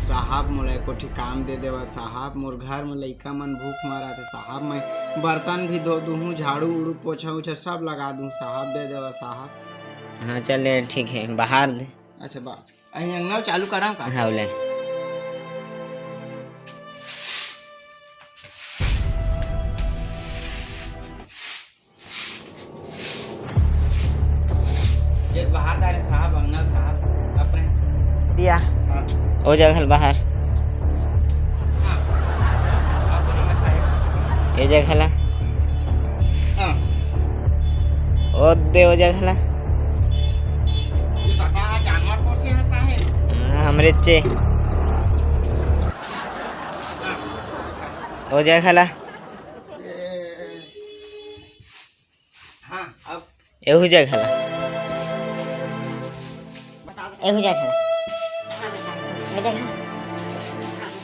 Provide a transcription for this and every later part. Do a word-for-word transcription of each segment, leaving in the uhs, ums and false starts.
साहब, मोला एको ठी काम दे देवा साहब, मोर घर में लइका मन भूख मरत हे साहब, मैं बर्तन भी धो दूहूँ, झाड़ू उड़ू, पोछा उछा सब लगा दूँ साहब, दे देवा साहब। हाँ चल ठीक है, बाहर दे। अच्छा बा, अहीं अंगना चालू करा का? हाँ बोले। ये बाहर डाले साहब, अंगना साहब, अपने। दिया। हाँ। ओ जगह ल बाहर। हाँ। ये जगह ला। हाँ। ओ दे, ओ जगह ला। ये दादा जानवर कौन से है साहेब? हाँ, हमरे चे। हाँ। ओ जगह ला। हाँ, अब एहू जगह ला। एहू जगह ला। ए जगह।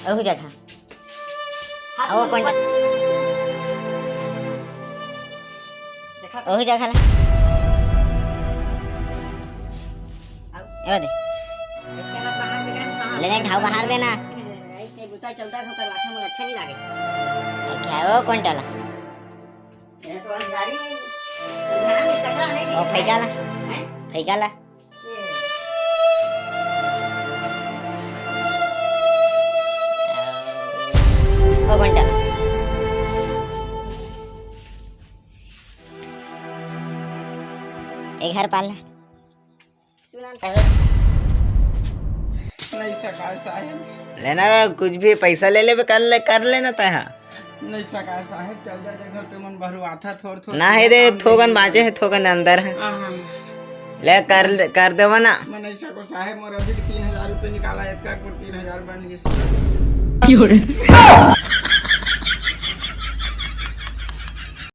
एहू जगह। ओ कोंटा। ओहू जगह ला। ए दे। ले, ले, घाव बाहर देना। अच्छा, ओ कोंटा ला। ये तो गाड़ी में, गाड़ी में कचरा नहीं ओ दिखता है। फैका ला। हैं? फैका ला। ये। ओ कोंटा ला। ए घर पाल ला। नहीं सरकार साहेब। लेना कुछ भी पैसा ले लेबे, कर ले, कर लेना तैहा। नहीं सरकार साहेब, चल जा जंगल, तुमन बहरुआथा थोर थोर। ना है रे, थोकन बांचे है, थोकन अंदर है। हाँ, हाँ। ले कर, कर देवा ना। मैं नहीं सको साहेब, मोर अभी तीन हजार रुपये निकाला, इतना कुल तीन हजार बन गए।